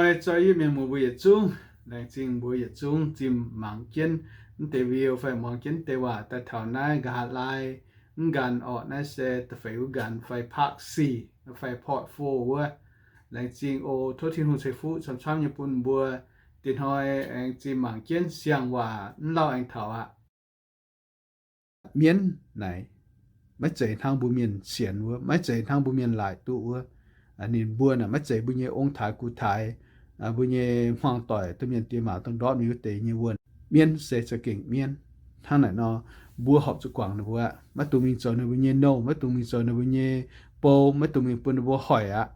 Zoi yie mienh muoz mbuo yietc zungv, laengz zingh mbuo yietc zungv zimh mangc jienv mv deix video fai muangx jienv deix waac daaih taux naaiv nqa'haav laai mv nqanc orqc. Naaiv se da'feix wuov nqanc fai part sic fai part four wuov. Laengz zingh oc. Tov Tin-Hungh ceix fuqv camv-camv nyei bun mbuo. Diex hnoi aengx zimh mangc jienv siang-waac mv lauh aengx taux aqv. Mienv naaic maiv zeiz hnangv mbuo mienh sienx wuov, maiv zeiz hnangv mbuo mienh laaic duqv wuov. Ninh mbuo naaic maiv zeiz mbuo nyei ong-taaix gu-taaix, mbuo nyei hmuangv doic, domh mienh diex maac dongh ndortv mingh wuov deix nyei wuonh. Mienv se za'gengh mienv. Hnangv naaic nor, mbuo horpc zuqc guangc ninh mbuo aqv. Maiv dungx mingh zoux ninh mbuo nyei nouh, maiv dungx mingh zoux ninh mbuo nyei bou, maiv dungx mingh bun ninh mbuo hoic aqv.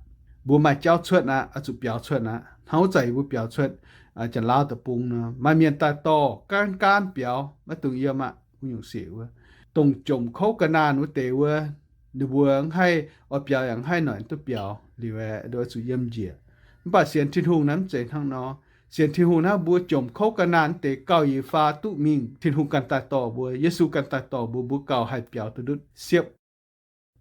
Mbuo maaih jauv cuotv aqv, oix zuqc biaux cuotv aqv. Hnangv wuov zanc yie mbuo biaux cuotv Janx-Laauv deic-bung nor, maaih mienh daaih dorh, gaanv gaanv biaux, maiv dungx yiem aqv. Wuov nyungc sic wuov, dongh jomc kouv ga'naanh wuov deix wuov, ninh mbuo mv haih oix biaux yaac mv haih noic duqv biaux liuz, oix zuqc yiem njiec. Mv baac sienx Tin-Hungh naaiv mv zeiz hnangv nor. Sienx Tin-Hungh naaiv, mbuo jomc kouv ga'naanh deix gauh yietc faah duqv mingh, Tin-Hungh ganh daaih dorh mbuo, Yesu ganh daaih dorh mbuo, mbuo gauh haih biaux duqv ndutv siepv.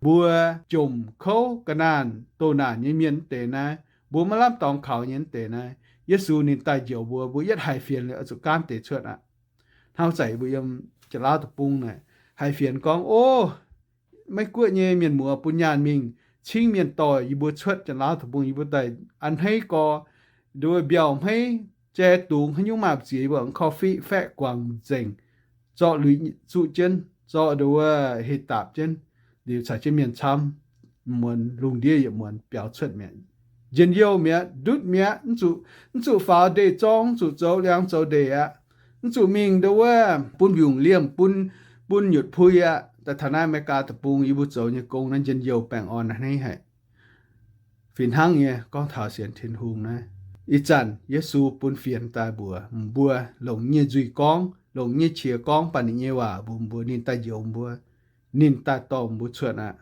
Mbuo jomc kouv ga'naanh doh naanc nyei mienh wuov deix naaiv, mbuo maiv lamh dorngx kaux nyei wuov deix naaiv, Yesu ninh daaih njoux mbuo, mbuo yietv haiz fienx liuz oix zuqc gaanv deix cuotv aqv. Hnangv wuov zanc yie mbuo yiem Janx-Laauv deic-bung naaic, haiz fienx gorngv, Ov, Meiv Guoqv nyei mienh muoz bun nyaanh mingh cingv mienh dorh yie mbuo cuotv Janx-Laauv deic-bung, yie mbuo daaih a'hneiv gorx, nduov mbiauh hmeiv, jai dungz, haaix nyungc maaih ziex, yie mbuo korv-fiqv faeqv guangc nzengc, zorqv lui zuqv jienv, zorqv nduov hei daapc jienv, liuz caux jienv mienh camv, muonz lungh ndiev yietc muonz biaux cuotv mi'aqv. Njien-youh mi'aqv, ndutv mi'aqv, mv zuqc faaux ndeic-zorng, mv zuqc zoux liangx zoux ndeic aqv. Mv zuqc mingh nduov bun mbiungc liemh, bun, bun nyutc pui aqv. Daaih taux naaiv America deic-bung yie mbuo zoux nyei gong naaiv njien-youh baengh orn a'hneiv haic. Fih hnangv nyei gorngv taux sienx Tin-Hungh naaiv, ih zanc Yesu bun fienx daaih mbuox mbuo, longc nyei nzuih gorngv, longc nyei qiex gorngv, baac ninh nyei waac mbuox mbuo, ninh daaih njoux mbuo, ninh daaih dorh mbuo cuotv aqv.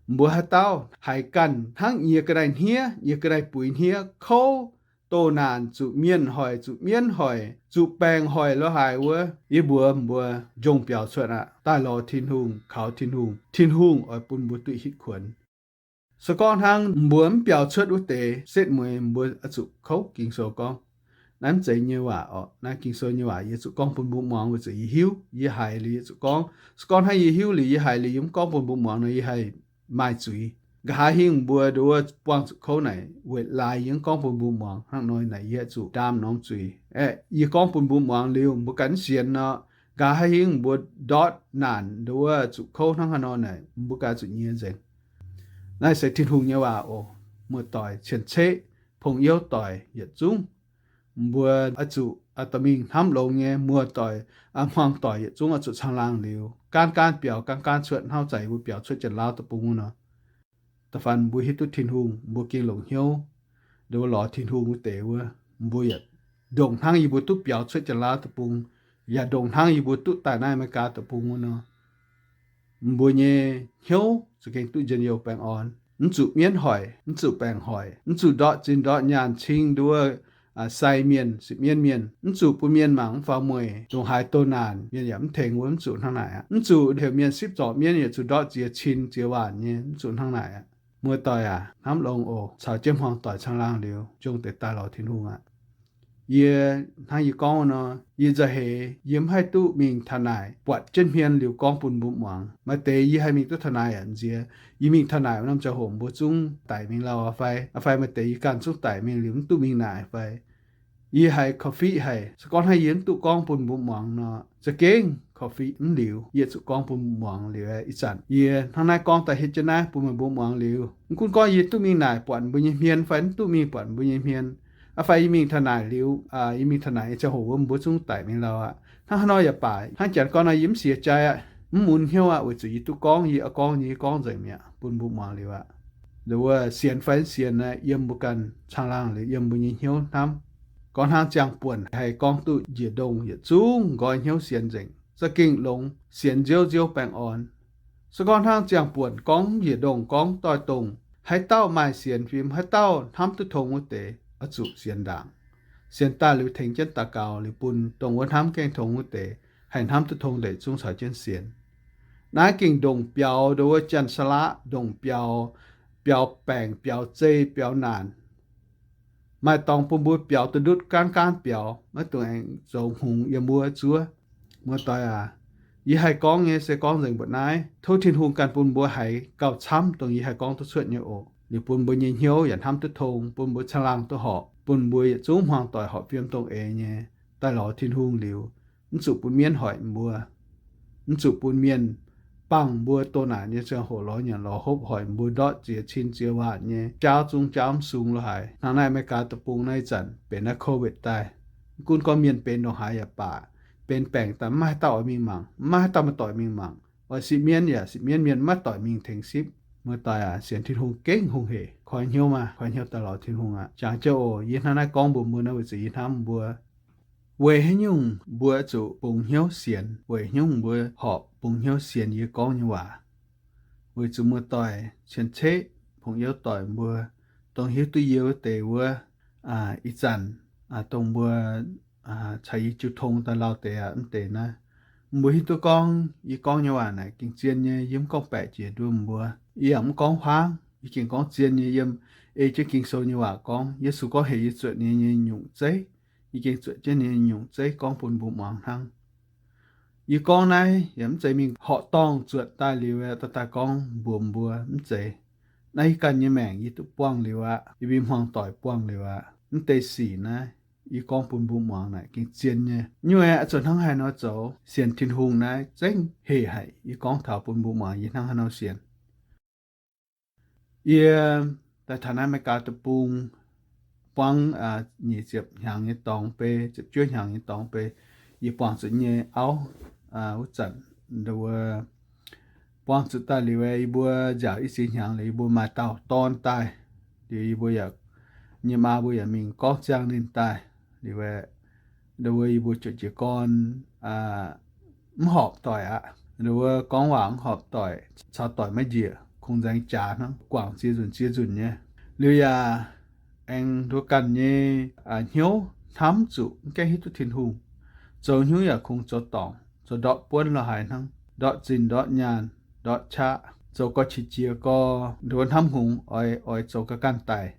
Mbuo haaix dauh haiz ganh hnangv nyie ga'naaiv hniev, nyie ga'naaiv buix hniev, kouv, doh naanc, zuqc mienh hoic, zuqc mienv hoic, zuqc baengc hoic lo haaix wuov, yie mbuox mbuo, njongc biaux cuotv aqv. Daaih lorz Tin-Hungh, kaux Tin-Hungh, Tin-Hungh oix bun mbuo duqv hitv kuonx. Se gorngv hnangv mbuo mv biaux cuotv wuov deix setv mueiz, mbuo oix zuqc kouv Ging-Sou gorngv. Naaiv mv zeiz nyei waac orqc. Naaiv Ging-Sou nyei waac yie zuqc gorngv bun mbuo muangx weic zuqc yie hiuv, yie haiz liuz yie zuqc gorngv. Se gorngv hnangv yie hiuv liuz, yie haiz liuz, yie mv gorngv bun mbuo muangx nor, yie haih maaih zuiz. Nqa'haav hingv mbuo nduov buangh zuqc kouv naaic weic laaix yie mv gorngv bun mbuo muangx. Hnangv nor naaic yie zuqc ndaam norm zuiz. Aeqv, yie gorngv bun mbuo muangx liuz, mbuo ganh mv sienx nor, nqa'haav hingv mbuo ndortv naanc nduov zuqc kouv hnangv haaix nor naaic, mbuo ganh zuqc nyie nzengc. Naaiv se Tin-Hungh nyei waac oc. Muoz-doic, cien-ceqv, pong-youv doic yietc zungv, mbuo oix zuqc dorh mingh hnamv longx nyei. Muoz-doic, hmuangv-doic yietc zungv oix zuqc caangh laangh liuz, gaanv gaanv biaux, gaanv gaanv cuotv, hnangv zanc mbuo biaux cuotv Janx-Laauv deic-bung wuov nor. Da'faanh mbuo hiuv duqv Tin-Hungh, mbuo gengh longc hnyouv nduov lorz Tin-Hungh wuov deix wuov, mbuo yaac ndongc hnangv yie mbuo duqv biaux cuotv Janx-Laauv deic-bung, yaac ndongc hnangv yie mbuo duqv daaih naaiv America deic-bung wuov nor, mbuo nyei hnyouv za'gengh duqv njien-youh baengh orn. Mv zuqc mienv hoic, mv zuqc baengc hoic, mv zuqc ndortv zinh ndortv nyaanh cing nduov sai mienh, sipv mienv mienh, mv zuqc bun mienh mangc mv faaux mueic, ndongc haaix doh naanc mienh yaac mv tengx wuov, mv zuqc hnangv naaic aqv. Mv zuqc heuc mienh sipv zorc mienv yaac zuqc ndortv ziex cin ziex waanc nyei, mv zuqc hnangv naaic aqv. Muoz-doic aac, hnamv longx oc. Caux jienv hmuangv-doic caangh laangh liuz, njongc deix daaih lorz Tin-Hungh aqv. Yie, hnangv yie gorngv wuov nor, yie nzauh heix yie mv haih duqv mingh taux naaic buatc jienv hmien liuz gorngv bun mbuo muangx. Maaih deix yie haih mingh duqv taux naaic yaac nziex. Yie mingh taux naaic wuov norm ziangh hoc mbuo zungv daic mingh lauh fai, fai maaih deix yie ganh zungv daic mingh liuz mv duqv mingh naaic fai. Yie haiz korv-fiqv haic. Se gorngv hnangv yie mv duqv gorngv bun mbuo muangx nor, za'gengh korv-fiqv mv liuz, yie zuqc gorngv bun mbuo muangx liuz ih zanc. Yie hnangv naaiv gorngv daaih hietv jienv naaiv bun meih mbuo muangx liuz, mv gunv gorngv yie duqv mingh naaic buatc mbuo nyei hmien fai mv duqv mingh buatc mbuo nyei hmien, fai yie mingh taux naaic liuz, yie mingh taux naaic nyei ziangh hoc wuov mbuo zungv daic mingh lauh aqv. Hnangv haaix nor yaac baac, hnangv janx gorngv nor, yie mv siex jai aqv, mv mun hnyouv aqv, weic zuqc yie duqv gorngv, yie oix gorngv, yie gorngv nzengc mi'aqv bun mbuo muangx liuz aqv. Nduov wuov sienx fai mv sienx naaiv, yiem mbuo ganh caangh laangh liuz, yiem mbuo nyei hnyouv hnamv. Gorngv hnangv ziangh buonc haih gorngv duqv njiec ndongh yietc zungv nqoi hnyouv sienx nzengc, za'gengh longx, sienx nziouv nziouv baengh orn. Se gorngv hnangv ziangh buonc gorngv njiec ndongh gorngv doix-dongh, haaix dauh maaih sienx fim, haaix dauh hnamv duqv tong wuov deix oix zuqc sienx ndaangc. Sienx daaih liuz tengx jienv daux gaux liuz bun dongh wuov hnamv gaengh tong wuov deix haih hnamv duqv tong deix zungv caux jienv sienx. Naaiv gengh ndongc biaux nduov wuov janx-saalaqv, ndongc biaux, biaux baengc, biaux zei, biaux naanc. Maaih dorngx bun mbuo biaux duqv ndutv gaanv gaanv biaux, maiv dungx aengx zoux hngongx yiem wuov zuov. Muoz-doic aac, yie haih gorngv nyei se gorngv nzengc mbuoqc naaiv. Tov Tin-Hungh ganh bun mbuo haiz gauh camv dongh yie haih gorngv duqv cuotv nyei oc. Liuz bun mbuo nyei hnyouv yaac hnamv duqv tong, bun mbuo caangh laangh duqv horpc, bun mbuo yietc zungv hmuangx doic horpc fiem dongh eix nyei daaih lorz Tin-Hungh liuz, mv zuqc bun mienv hoic mbuo, mv zuqc bun mienh bangh mbuo doh naanc nyei ziangh hoc lorz nyanc lorz hopv, hoic mbuo ndortv ziex cin ziex waanc nyei, jaauv zungv jaauv mv sung lo haic. Hnangv naaiv America deic-bung naaiv ih zanc benx naaiv COVID daaih, mv gunv gorngv mienh benx ndongc haaix yaac baac, benx baengc daaih maiv maaih haaix dauh oix mingh mangc, maiv maaih haaix dauh maaih doic mingh mangc. Oix sipv mienv yaac sipv mienv, mienh maiv doic mingh tengx sipv. Muoz-doic aac, sienx Tin-Hungh gengh hungh hec. Koi hnyouv maah, koi hnyouv daaih lorz Tin-Hungh aqv. Jangx jienv oc, yie hnangv naaiv gorngv mbuox mbuo naaiv weic zuqc yie hnamv mbuo. Weic haaix nyungc mbuo zuqc bungx hnyouv sienx? Weic haaix nyungc mbuo horpc bungx hnyouv sienx yie gorngv nyei waac? Weic zuqc muoz-doic, cien-ceqv, pong youv doic mbuo, dongh hiuv duqv yie wuov deix wuov, ih zanc, dongh mbuo caux yie jiu tong daaih lauh deix aqv, mv deix naaiv, mbuo hiuv duqv gorngv yie gorngv nyei waac naaic gengh zien nyei. Yie mv gorngv baeqc jiex nduov mbuo. Yie yaac mv gorngv huaangv, yie gengh gorngv zien nyei. Yiem ei jienv Ging-Sou nyei waac gorngv, Yesu gorngv heuc yie zuotc ninh nyei nyungc zeiv, yie gengh zuotc jienv ninh nyei nyungc zeiv gorngv bun mbuo muangx hnangv. Yie gorngv naaiv yaac mv zeiz mingh horqc dorngh zuotc daaih liuz aeqv, daaih gorngv mbuox mbuo, mv zeiz. Naaiv yie ganh nyei maengc yie duqv buangh liuz aqv. Yie mbuo hmuangx doic buangh liuz aqv. Mv deix sic naaiv yie gorngv bun mbuo muangx naaic gengh zien nyei. Nyuoz aeqv, zuqc hnangv haaix nor zoux, sienx Tin-Hungh naaiv zengv hec haic. Yie gorngv taux bun mbuo muangx yie hnangv haaix nor sienx. Yie daaih taux naaiv America deic-bung buangv nyic ziepc hnyangx nyei dorngx bei, ziepc juov hnyangx nyei dorngx bei, yie buangh zuqc nyei auv wuov zanc, nduov, buangh zuqc daaih liuz, yie mbuo nziaauc i ziex hnyangx liuz, yie mbuo maaih dauh dorn daaih. Liuz yie mbuo yaac, nyei maa mbuo yaac mingh gorngv ziangh ninh daaih. Liuz, nduov, yie mbuo juqv jiez gorn mv horpc doic aqv. Nduov, gorngv waac mv horpc doic, caux doic maiv njiec, kungx nzaeng jaax hnangv, guangc ziex nzunc ziex nzunc nyei. Liuz yaac aengx nduov ganh nyei hnyouv hnamv zuqc mv gaengh hiuv duqv Tin-Hungh. Zoux hnyouv yaac kungx zoux dorngc, zoux ndortv buonv lo haaix hnangv, ndortv zinh ndortv nyaanh, ndortv qaqv, zoux gorx-qiex jiez gorx, nduov hnamv hngongx oix, oix zoux ga'ganh daic.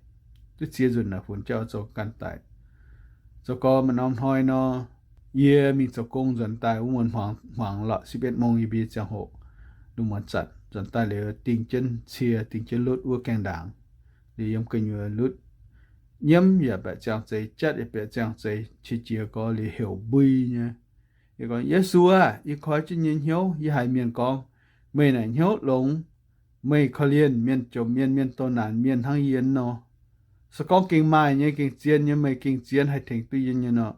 Duqv ziex nzunc naaic funx jauv zoux ga'ganh daic. Zoux gorx maaih norm hnoi nor, yie mingh zoux gong nzuonx daaih wuov muonz hmuangx, hmuangx lorqc, สิบเอ็ดโมง yie mbuo nyei ziangh hoc, lungh muonz zanc nzuonx daaih liuz dingh jienv cie, dingh jienv lutv wuov gaengh ndaangc. Liuz yiem gu'nyuoz lutv, nyiemv yaac baeqc ziangh zeix, jatv yaac baeqc ziangh zeix, qiex jiez gorx liuz heuc mbui nyei. Yie gorngv, Yesu aah! Yie koi jienv nyei hnyouv, yie haiz mienh gorngv, meih naaic hnyouv longx, meih korv-lienh mienh, jomc mienh, mienh doh naanc mienh hnangv yie nor. Se gorngv gengh maaih nyei, gengh zien nyei, meih gengh zien haih tengx duqv yie nyei nor,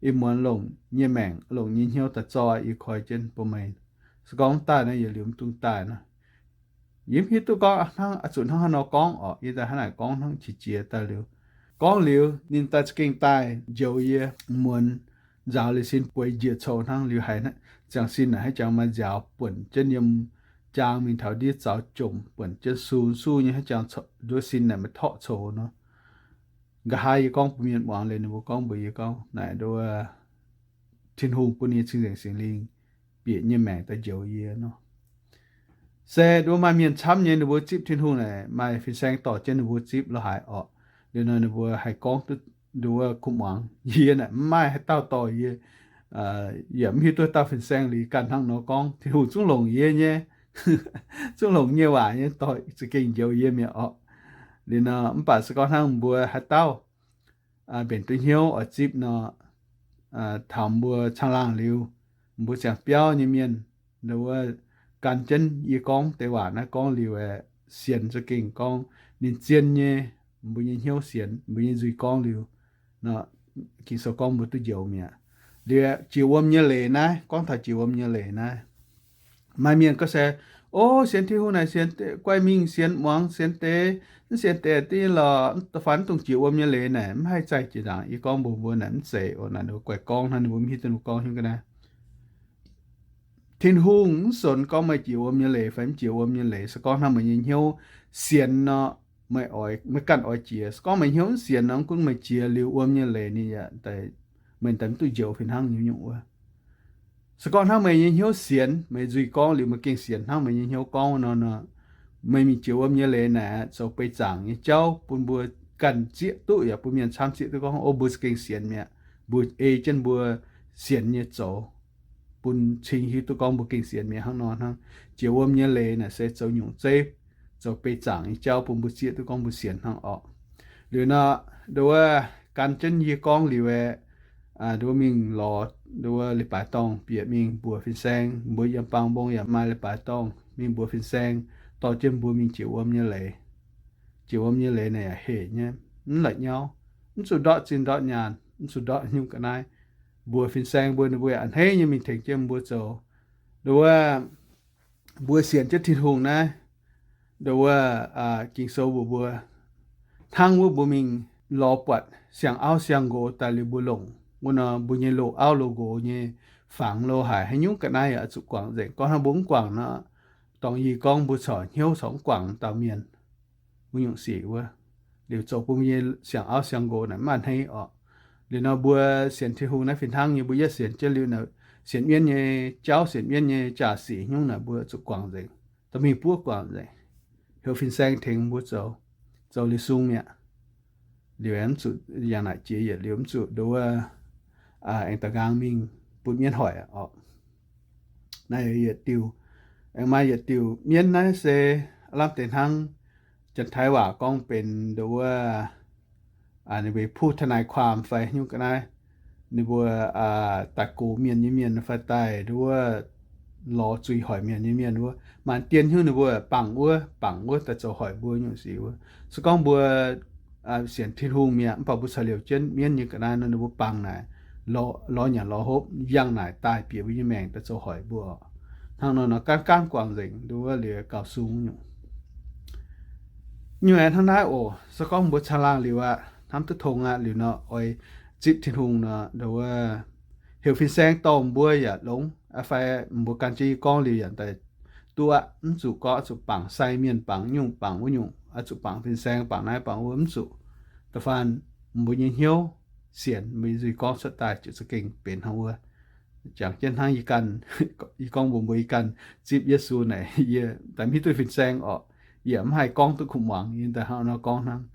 ih muonz longc nyei maengc, longc nyei hnyouv daaih zorqv, yie koi jienv bun meih. Se gorngv mv daaih nor, yietc liuz mv dungx daaih nor. Yie mv hiuv duqv gorngv hnangv, zuqc hnangv haaix nor gorngv orqc. Yie daaih hnangv naaic gorngv hnangv qiex jiez daaih liuz, gorngv liuz ninh daaih za'gengh daaih njoux yie. Muonz nzaaux liuz sin bueix njiec coux hnangv. Liuz haiz ziangh sin naaic haaix jangx maaih nziaaux buonc jienv yiem jaang mingh taux ndiev zaux jomc, buonc jienv su su nyei haaix jangx, nduov sin naaic maaih torqv coux nor. Nqa'haav yie gorngv bun mienh muangx liuz, ninh mbuo gorngv mbuox yie gorngv naaic nduov Tin-Hungh bun ninh nyei Cing-Nzengc Singx Lingh bieqc nyei maengc daaih njoux yie nor. Se nduov maaih mienh camv nyei, ninh mbuo zipv Tin-Hungh naaic maaih fin-saeng dorh jienv ninh mbuo zipv lo haaix orqc. Liuz nor ninh mbuo haih gorngv duqv nduov kuv muangx. Yie naaic mv maaih haaix dauh dorh yie, yaac mv hiuv duqv haaix dauh fin-saeng liuz ganh hnangv nor gorngv. Tin-Hungh zungv longc yie nyei, zungv longc nyei waac nyei dorh za'gengh njoux yie mi'aqv orqc. Liuz nor mv baac se gorngv hnangv mbuo haaix dauh mbenc duqv hnyouv oix zipv nor, taux mbuo caangh laangh liuz, mbuo ziangh biauv nyei mienh, nduov, gan jienv yie gorngv deix waac naaiv gorngv liuz aeqv, sienx za'gengh gorngv ninh zien nyei, mbuo nyei hnyouv sienx, mbuo nyei nzuih gorngv liuz, nor, Ging-Sou gorngv mbuo duqv njoux mi'aqv. Liuz jiex wuom nyei leiz naaiv, gorngv taux jiex wuom nyei leiz naaiv, maaih mienh gorngv se, O, sienx Tin-Hungh naaic sienx guai mingh, sienx muangx, sienx deix, mv sienx deix dingv lorqc, da'faanh mv dungx jiex wuom nyei leiz naaic, mv haih zaih jiex ndaangc. Yie gorngv mbuox mbuo naaic mv zeiz oc. Naaic ninh mbuo guai gorngv hnangv, ninh mbuo mv hiuv duqv ninh mbuo gorngv hnyouv ga'naaiv. Tin-Hungh mv sonx gorngv meih jiex wuom nyei leiz fai mv jiex wuom nyei leiz. Se gorngv hnangv meih nyei hnyouv sienx nor, meih oix, meih ganh oix jiex. Se gorngv meih hnyouv mv sienx nor, mv gunv meih jiex liuz wuom nyei leiz ninh yaac, meih daaih mv duqv njoux fih hnangv nyungc-nyungc wuov. Se gorngv hnangv meih nyei hnyouv sienx, meih nzuih gorngv liuz meih gengh sienx hnangv meih nyei hnyouv gorngv nor, nor, meih mingh jiex wuom nyei leiz naaic zoux beih zaangc nyei jauv bun mbuo ganh zieqv duqv yaac bun mienh camv zieqv duqv gorngv, o, mbuo za'gengh sienx mi'aqv. Mbuo ei jienv mbuo sienx nyei zoux bun cing hiuv duqv gorngv mbuo gengh sienx mi'aqv hnangv nor hnangv. Jiex wuom nyei leiz naaic se zoux nyungc zeiv, zoux beiv zaangc nyei jauv bun mbuo zieqv duqv gorngv mbuo sienx hnangv orqc. Liuz nor, nduov wuov gan jienv yie gorngv liuz aeqv, nduov mingh lorz nduov wuov leiz-baaix dorngh bieqc mingh mbuox fin-saeng, mbuo yiem Bangh Mbong yaac maaih leiz-baaix dorngh mingh mbuox fin-saeng, dorh jienv mbuo mingh jiex wuom nyei leiz. Jiex wuom nyei leiz naaic yaac hec nyei, mv la'nyauv, mv zuqc ndortv zinh ndortv nyaanh, mv zuqc ndortv nyungc ga'naaiv. Mbuox fin-saeng mbuo, ninh mbuo yaac a'hneiv nyei mingh tengx jienv mbuo zoux. Nduov wuov mbuo sienx jienv Tin-Hungh naaiv, nduov wuov Ging-Sou mbuox mbuo, hnangv wuov mbuo mingh lorz buatc siang-auv siang-nqox daaih liuz mbuo longc wuov nor, mbuo nyei loz-auv loz-nqox nyei fangx lo haic, haaix nyungc ga'naaiv yaac oix zuqc guangc nzengc. Gorngv hnangv mbuo mv guangc nor, dorngx yie gorngv mbuo corc hnyouv corc mv guangc dauh mienh. Wuov nyungc sic wuov, liuz zoux bun mbuo nyei siang-auv siang-nqox naaic mv a'hneiv orqc. Liuz nor mbuo sienx Tin-Hungh naaiv fih hnangv nyei, mbuo yietv sienx jienv liuz naaic, sienx mienv nyei jauv, sienx mienv nyei jaax sic nyungc naaic mbuo zuqc guangc nzengc, dorh mingh buov guangc nzengc, heuc fin-saeng tengx mbuo zoux, zoux liuz sung mi'aqv. Liuz aengx mv zuqc yangh naaic jiex yietc liuz mv zuqc nduov wuov aengx da'nqaang mingh bun mienv hoic orqc. Naaiv yietc diuh, aengx maaih yietc diuh mienv naaiv se aav lamh deix hnangv Janx-Taiv waac gorngv benx nduov wuov ninh mbuo ผู้ทนายความ fai nyungc ga'naaiv, ninh mbuo daaih gox mienh nyei mienh fai daaih nduov wuov lorz zuiz hoic mienh nyei mienh wuov, maanc dien hnyouv ninh mbuo bangc wuov bangc wuov daaih zoux hoic mbuo nyungc sic wuov. Se gorngv mbuo sienx Tin-Hungh mi'aqv, mv baac mbuo caux liouc jienv mienv nyei ga'naaiv nor, ninh mbuo bangc naaic, lorz nyanc lorz hopv yangh naaic daaih bieqc mbuo nyei maengc daaih zoux hoic mbuo. Hnangv nor nor gaanv gaanv guangc nzengc nduov wuov liuz gauh sung nyungc. Nyungc aeqv, hnangv naaiv oc. Se gorngv mbuo caangh laangh liuz aqv, hnamv duqv tong aqv, liuz nor oix zipv Tin-Hungh nor, nduov wuov heuc fin-saeng dorh mbuo yaac longx, fai mbuo gan jienv yie gorngv liuz yaac daaih duqv aqv. Mv zuqc gorngv oix zuqc bangc sai mienh, bangc nyungc bangc wuov nyungc, oix zuqc bangc fin-saeng, bangc naaiv bangc wuov, mv zuqc. Da'faanh mbuo nyei hnyouv sienx, mbuo nyei nzuih gorngv cuotv daaih ziouc za'gengh benx hnangv wuov. Jangx jienv hnangv yie ganh, yie gorngv mbuox mbuo, yie ganh zipv Yesu naaic, yie daaih mv hiuv duqv fin-saeng orqc. Yie mv haih gorngv duqv kuv muangx, yie daaih hnangv nor gorngv hnangv.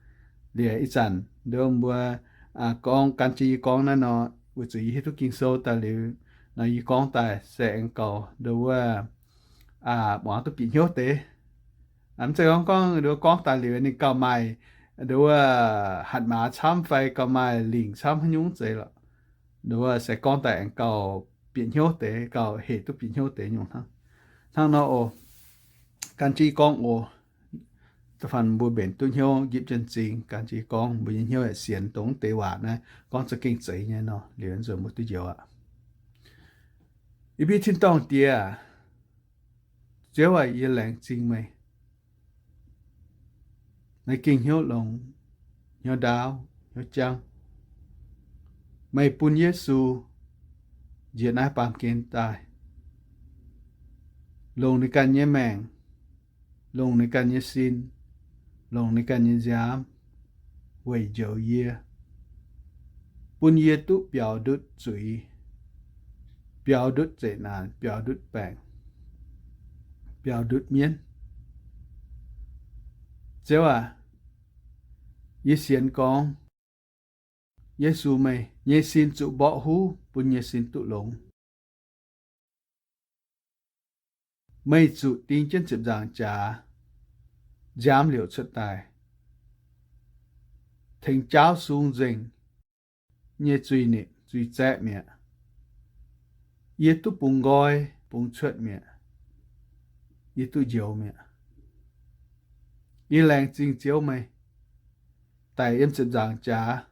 Liuz ih zanc nduov mbuo gorngv gan jienv yie gorngv naaiv nor, weic zuqc yie hiuv duqv Ging-Sou daaih liuz nor, yie gorngv daaih se aengx gauh nduov wuov muangx duqv bieqc hnyouv deix. Mv zeiz gorngv gorngv nduov gorngv daaih liuz ninh gauh maaih nduov wuov hatc maaz camv fai gauh maaih lingc camv haaix nyungc zeiz lorqc. Nduov wuov se gorngv daaih aengx gauh bieqc hnyouv deix, gauh hec duqv bieqc hnyouv deix nyungc hnangv. Hnangv nor oc, gan jienv yie gorngv oc. Da'faanh mbuo mbenc duqv hnyouv njipv jienv m'zing, gan jienv yie gorngv, mbuo nyei hnyouv yaac sienx dongh deix waac naaiv gorngv za'gengh zeiz nyei nor, liuz nzuonx mbuo duqv njoux aqv. Yie mbuo tin-dorngh Diex aac, Ziouv aac, yie laengz zingh meih. Meih gengh hnyouv longx, hnyouv ndaauv, hnyouv jangv. Meih bun Yesu njiec naaiv baamh gen daaih, longc ninh ganh nyei maengc, longc ninh ganh nyei sin, longc ninh ganh nyei nziaamv weic njoux yie, bun yie duqv biaux ndutv zuiz, biaux ndutv zeqc naanc, biaux ndutv baengc, biaux ndutv mienv. Ziouv aac, yie sienx gorngv Yesu meih nyei sin zuqc mborqv huv bun nyei sin duqv longx. Meih zuqc ding jienv ziepc nzaangc jaax nziaamv liouc cuotv daaih, tengx jaauv sung nzengc nyei zuiz-nipc zuiz-zaeqv mi'aqv. Yie duqv bungx nqoi bungx cuotv mi'aqv. Yie duqv njoux mi'aqv. Yie laengz zingh Ziouv meih daic yiem ziepc nzaangc jaax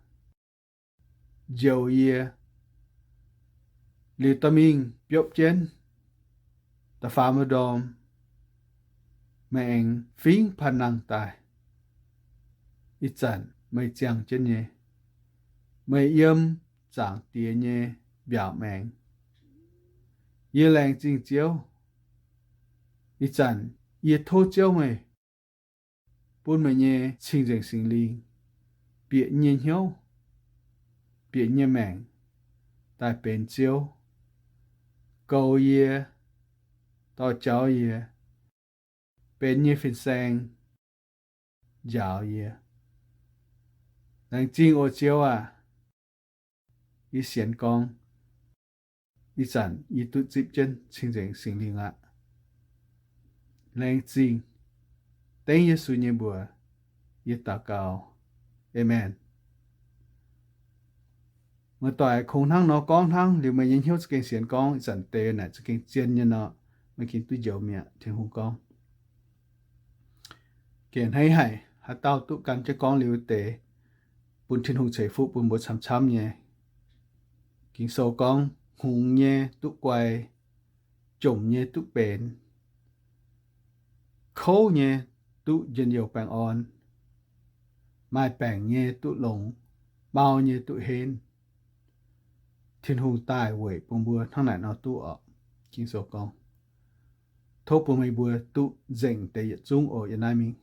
njoux yie, liuz dorh mingh biopv jienv da'faam wuov ndorm, meih aengx fingx panh nangh daaih. Ih zanc meih ziangh jienv nyei, meih yiem Zaangc Diex nyei mbiaauc maengx. Yie laengz zingh Ziouv. Ih zanc yie tov Ziouv meih bun meih nyei Cing-Nzengc Singx Lingh bieqc yie nyei hnyouv, bieqc yie nyei maengc daaih benx Ziouv, goux yie, dorh jauv yie, benx yie nyei fin-saeng, njaaux yie. Laengz zingh oc Ziouv aac. Yie sienx gorngv ih zanc yie duqv zipv jienv Cing-Nzengc Singx Lingh aqv. Laengz zingh. Dengv Yesu nyei mbuox yie daux gaux. Aamen. Muoz-doic, kungx hnangv nor gorngv hnangv, liuz meih nyei hnyouv za'gengh sienx gorngv ih zanc deix naaic za'gengh zien nyei nor, meih gengh duqv njoux mi'aqv. Tin-Hungh gorngv, gengh hneiv haic, haaix dauh duqv gan jienv gorngv liuz deix, bun Tin-Hungh ceix fuqv bun mbuo camv-camv nyei. Ging-Sou gorngv, hngongx nyei duqv guai, jomc nyei duqv benx, kouv nyei duqv njien-youh baengh orn, maaih baengc nyei duqv longx, mau nyei duqv henv. Tin-Hungh daaih weic bun mbuo hnangv naaic nor duqv orqc. Ging-Sou gorngv, tov bun meih mbuo duqv nzengc deix yietc zungv oc yiem naaiv mingh.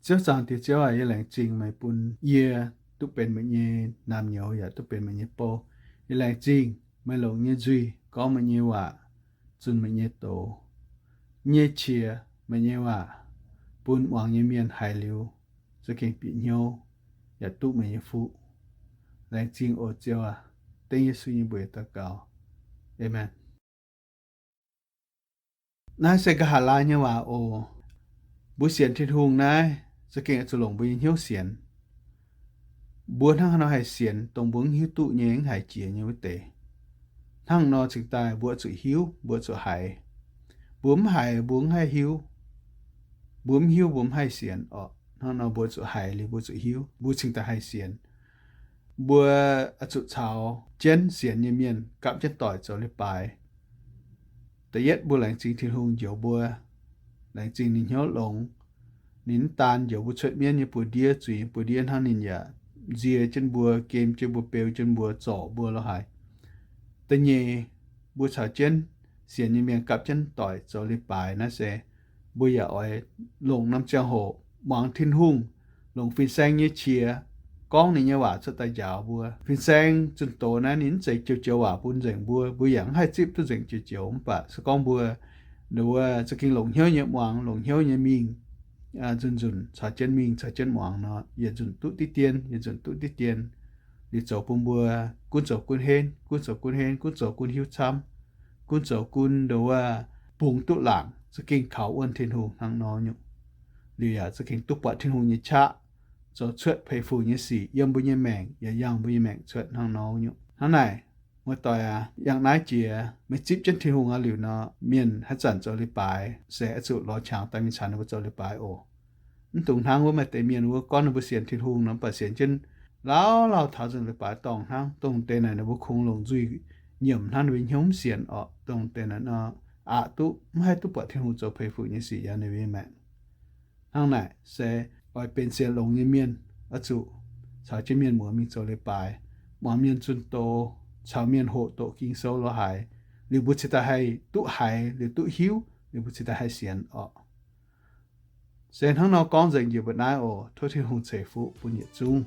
Ziouv Zaangc Diex Ziouv aac, yie laengz zingh meih bun yie duqv benx meih nyei naamh nyouz yaac duqv benx meih nyei bou. Yie laengz zingh meih longc nyei nzuih gorngv meih nyei waac, zunh meih nyei doz, nyei qiex meih nyei waac, bun muangx nyei mienh haiz liuz za'gengh bieqc hnyouv yaac duqv meih nyei fuqv. Laengz zingh oc Ziouv aac. Dengv Yesu nyei mbuox daux gaux. Aamen. Naaiv se nqa'haav laai nyei waac oc. Mbuo sienx Tin-Hungh naaiv za'gengh oix zuqc longc mbuo nyei hnyouv sienx. Mbuo hnangv haaix nor haih sienx dongh mbuo mv hiuv duqv nyei, mv haiz jiex nyei wuov deix? Hnangv nor cingx daaih mbuo zuqc hiuv, mbuo zuqc haiz. Mbuo mv haiz mbuo mv haih hiuv. Mbuo mv hiuv mbuo mv haih sienx orqc. Hnangv nor mbuo zuqc haiz liuz mbuo zuqc hiuv, mbuo cingx daaih haih sienx. Mbuo oix zuqc caux jienv sienx nyei mienh gapv jienv doic zoux leiz-baaix. Da'yietv mbuo laengz zingh Tin-Hungh njoux mbuo, laengz zingh ninh hnyouv longx. Ninh mv daan njoux mbuo cuotv mienv nyei buoz-ndiev, zuiz nyei buoz-ndiev hnangv, ninh yaac nzie jienv mbuo, gem jienv mbuo, beu jienv mbuo, zorc mbuo lorz haaix. Da'nyeic, mbuo caux jienv sienx nyei mienh gapv jienv doic zoux leiz-baaix naaiv se mbuo yaac oix longc norm ziangh hoc muangx Tin-Hungh, longc fin-saeng nyei qiex gorngv ninh nyei waac cuotv daaih njaaux mbuo. Fin-saeng zunh doz naaiv ninh mv zeiz joux-joux waac bun nzengc mbuo, mbuo yaac mv haih zipv duqv nzengc joux-joux. Mv baac se gorngv mbuo nduov za'gengh longc hnyouv nyei muangx, longc hnyouv nyei mingh, nzunc-nzunc caux jienv mingh, caux jienv muangx nor, yietc nzunc duqv diqv dien, yietc nzunc duqv diqv dien. Liuz zoux bun mbuo gunv zoux gunv henv, gunv zoux gunv henv, gunv zoux gunv hiuv camv, gunv zoux gunv nduov bungx duqv laangc, za'gengh kaux wuonv Tin-Hungh hnangv nor nyungc. Liuz yaac za'gengh duqv buatc Tin-Hungh nyei qaqv zoux cuotv peix fuc nyei sic yiem mbuo nyei maengc yaac yangh mbuo nyei maengc cuotv hnangv nor nyungc. Hnangv naaic, muoz-doic aac, yangh naaiv jiex meih zipv jienv Tin-Hungh aqv liuz nor, mienh haaix zanc zoux leiz-baaix se oix zuqc lorz qangx daaih mingh caux ninh mbuo zoux leiz-baaix oc. Mv dungx hnangv wuov maaih deix mienh wuov gorngv ninh mbuo sienx Tin-Hungh nor, mv baac sienx jienv lauh lauh taux nzengc leiz-baaix dorngh hnangv. Dongh deix naaic ninh mbuo kungx longc nzuih nyiemc hnangv, ninh mbuo hnyouv mv sienx orqc. Dongh deix naaic nor, aqc duqv mv haih duqv buatc Tin-Hungh zoux peix fuc nyei sic yiem ninh mbuo nyei maengc. Hnangv naaic se oix benx sienx longx nyei mienh, oix zuqc caux jienv mienh muoz mingh zoux leiz-baaix, muangx mienh zunh doz, caux mienh hoqc doqc Ging-Sou lorz haaix, liuz mbuo cingx daaih haih duqv haiz, liuz duqv hiuv, liuz mbuo cingx daaih haih sienx orqc. Se hnangv nor gorngv nzengc njiec mbuo naaiv oc. Tov Tin-Hungh ceix fuqv bun yietc zungv.